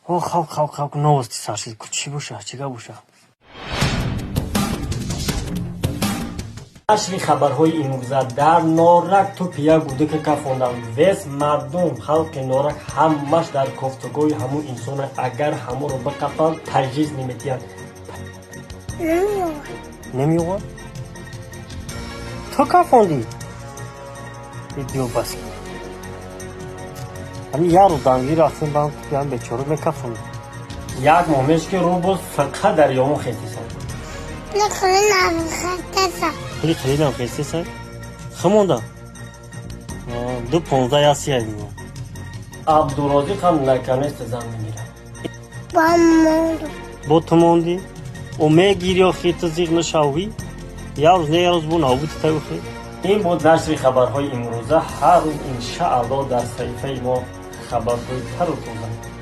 О, хав, хав, хав, новости сар шид. Чӣ боша, чӣ гап боша? Нашри хабарҳои имрӯза: дар Норак тӯпи як гудака кафонданд. Вес мардум, халқи Норак ҳамаш дар кофтугоҳи ҳамун инсона. Агар ҳамонро биқафанд, таҷҳиз наметиҳанд. Намеёвад? Ту кафондӣ? Биё, бас. Ҳамин як рӯз дангир рафтем, ба ҳам бечора мекафонд. Як моҳ меш ки рӯ боз фақат дар ёмон хестесан. Пули қилинам хестесан. Химонда. 2:15 як сия. Абдурозиқ ҳам наконец-то зан мегирад. Бо ту мондӣ? О, мегири охи, ту зиқ нашавӣ. Як рӯз не, як рӯз бо навбути тай охи. Ин буд нашри хабарҳои имрӯза. Ҳар рӯз, иншааллоҳ, дар саҳифаи мо хабарҳои тару тоза.